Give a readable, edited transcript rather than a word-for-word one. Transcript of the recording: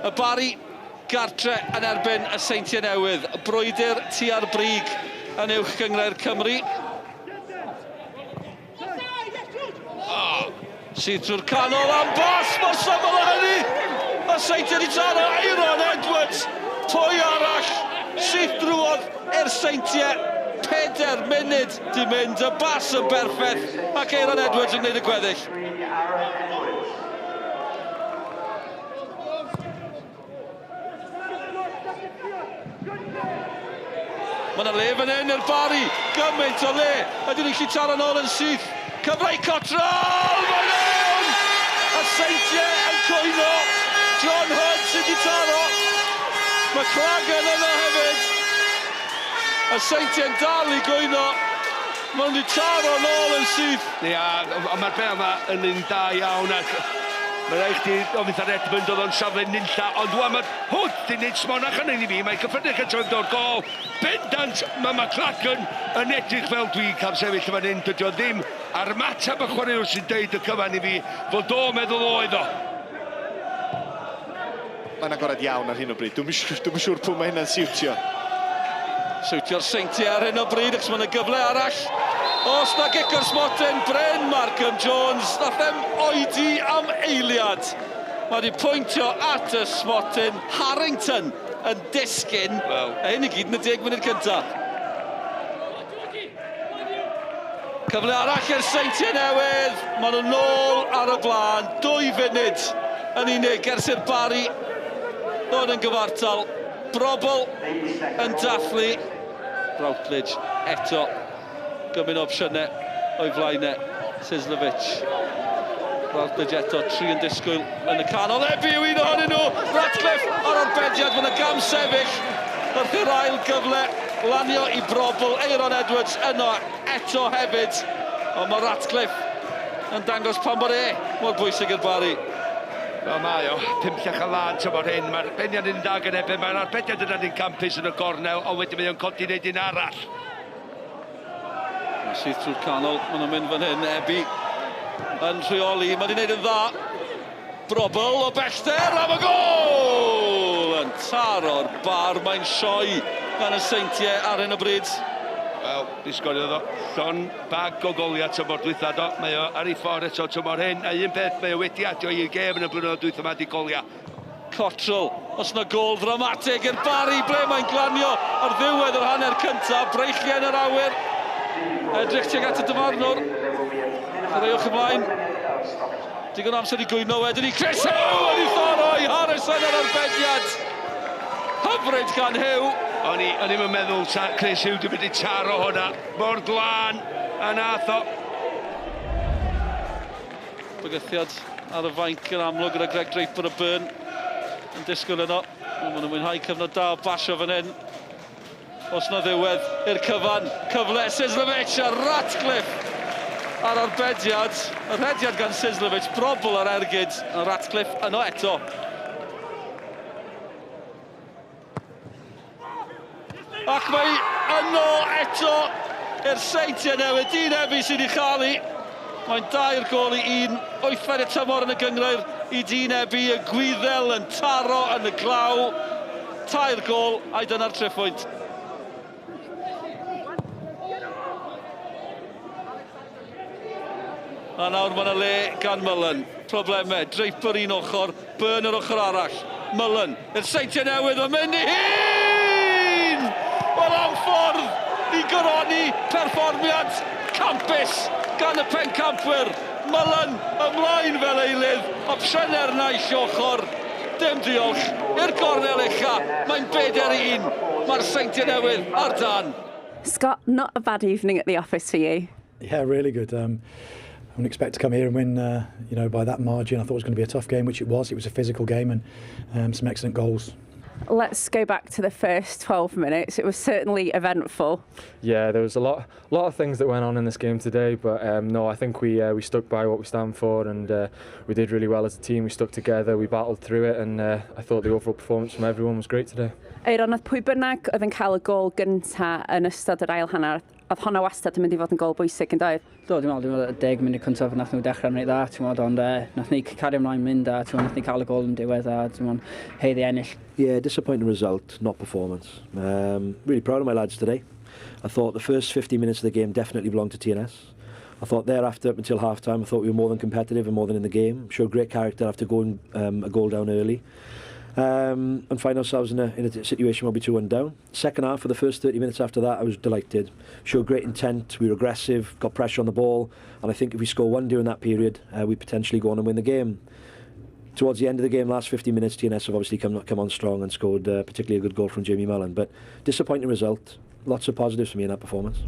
Y Barri gartre yn erbyn y Seintiau Newydd. Brwydr tua'r brig yn uwch gynghrair Cymru. Oh, sydd trwy'r canol am bas, mor syml â hynny! Y Seintiau wedi taro Aeron Edwards, pwy arall sydd drwodd i'r Seintiau? 4 munud di mynd, y bas yn berffaith ac Aeron Edwards yn gwneud y gweddill. Mae yna le fan hyn i'r Barri, gymaint o le. Ydyn ni'n gallu taro nôl yn syth. Cyfle i Cottrell! Mae'n mewn! Y Seintiau yn cwyno. John Hood sydd wedi taro. McLagan yno hefyd. Y Seintiau'n dal i gwyno. Maen nhw wedi taro nôl yn syth. Ia, ond mae'r bêl 'ma yn un da iawn ac mae rhaid chdi ofyn wrtha Redmond oedd o'n safle nunlla ond wan mae Hood di neud smonach yn un i fi mae'n cyffyrddus gyntaf yn dod gol bendant mae McLagan yn edrych fel dwi'n cael sefyll yn fan hyn dydy o ddim a'r ymateb y chwaraewr sy'n deud y cyfan i fi fod o'n meddwl oedd o. Mae'n agored iawn ar hyn o bryd. Dwi'm yn siŵr, dwi'm yn siŵr pwy mae hynna'n siwtio. Siwtio'r Seintiau ar hyn o bryd, achos mae yna gyfle arall. Os na gic o'r smotyn, Bryn Markham Jones, nath e'm oedi am eiliad. Mae wedi pwyntio at y smotyn, Harrington yn disgyn. Wel. A hyn i gyd yn y deg munud cyntaf. Cyfle arall i'r Seintiau Newydd. Maen nhw nôl ar y blaen. 2 funud yn unig ers i'r Barri ddod yn gyfartal. Brobl yn dathlu. Routledge eto. Gymaint o opsiynau o'i flaen e. Sislovic. Routledge eto, tri yn disgwyl yn y canol. Ebi yw un ohonyn nhw. Ratcliffe ar arbediad. Mae yna gam sefyll wrth i'r ail gyfle lanio i Brobl. Aeron Edwards yno eto hefyd. Ond mae Ratcliffe yn dangos pam bod e mor bwysig i'r Barri. Wel mae o, pumllach a lân tymor hyn, mae'r beniad yn da gan Eben, mae'r arbediad yna'n un campus yn y gornel, ond wedyn mae o'n codi wneud un arall. Mae'n syth trwy'r canol, maen nhw'n mynd fan hyn, Ebi yn rheoli, mae wedi gwneud yn dda. Brobl o bellter am y gôl! Yn taro'r bar, mae'n sioe gan y Seintiau ar hyn o bryd. Wel, di sgorio ddo. Llon bag o goliau tymor dwytha do. Mae o ar ei ffordd eto tymor hyn. A un peth mae o wedi adio i'r gêm yn y blynyddoedd dwytha yma di goliau. Cottrell, os na gôl ddramatig i'r Barri, ble mae'n glanio ar ddiwedd yr hanner cyntaf, breichiau yn yr awyr, edrych tuag at y dyfarnwr, chwaraewch ymlaen, digon o amser i gwyno wedyn i Chris Huw yn ei tharo i Harrison ar arbediad, hyfryd gan Huw. O'n i, o'n i'm yn meddwl ta Chris Huw di mynd i taro hwnna, mor glân a nath o. Bygythiad ar y fainc yn amlwg gyda Greg Draper a Byrne yn disgwyl yno. Maen nhw'n mwynhau cyfnod da o basio fan hyn. Os na ddiwedd i'r cyfan, cyfle Sislovic a Ratcliffe ar arbediad. Y rhediad gan Sislovic, brobl ar ergyd, a Ratcliffe yno eto. Ac mae yno eto i'r Seintiau Newydd. Dyn Efi sydd wedi chael hi. Mae'n dair gôl i un. Wythfed y tymor yn y gynghrair i Dyn Ebi. Y Gwyddel yn taro yn y glaw. Tair gôl, a'i dyna'r triphwynt. A nawr mae yna le gan Mullen. Problemau, Draper un ochr, Byrne yr ochr arall. Mullen, i'r Seintiau Newydd, mae'n mynd i hun! Wel, am ffordd i goroni perfformiad campus gan y pencampwyr. Mullen ymlaen fel eilydd, opsiynau'r naill ochr. Dim diolch i'r gornel ucha, mae'n bedair i un. Mae'r Seintiau Newydd ar dân. Scott, not a bad evening at the office for you. Yeah, really good. I wouldn't expect to come here and win, by that margin. I thought it was going to be a tough game, which it was. It was a physical game and some excellent goals. Let's go back to the first 12 minutes. It was certainly eventful. Yeah, there was a lot of things that went on in this game today, but no, I think we stuck by what we stand for, and we did really well as a team. We stuck together, we battled through it, and I thought the overall performance from everyone was great today. Aeron, oedd pwy bynnag oedd yn cael y gôl gynta yn ystod yr ail hanner, Oedd honna wastad yn mynd i fod yn gol bwysig yn doedd? Do, dwi'n meddwl y 10 munud cyntaf nath nhw dechrau'n reit dda, ti'n meddwl, ond nath ni cario ymlaen mynd a ti'n meddwl, nath ni cael y gol yn diwedd a ti'n meddwl, haeddu ennill. Yeah, disappointing result, not performance. Really proud of my lads today. I thought the first 50 minutes of the game definitely belonged to TNS. I thought thereafter, up until half time, I thought we were more than competitive and more than in the game. Showed great character after going a goal down early and find ourselves in a situation where we're 2-1 down. Second half, for the first 30 minutes after that, I was delighted. Showed great intent, we were aggressive, got pressure on the ball, and I think if we score one during that period, we potentially go on and win the game. Towards the end of the game, last 50 minutes, TNS have obviously come on strong and scored particularly a good goal from Jamie Mullen. But disappointing result, lots of positives for me in that performance.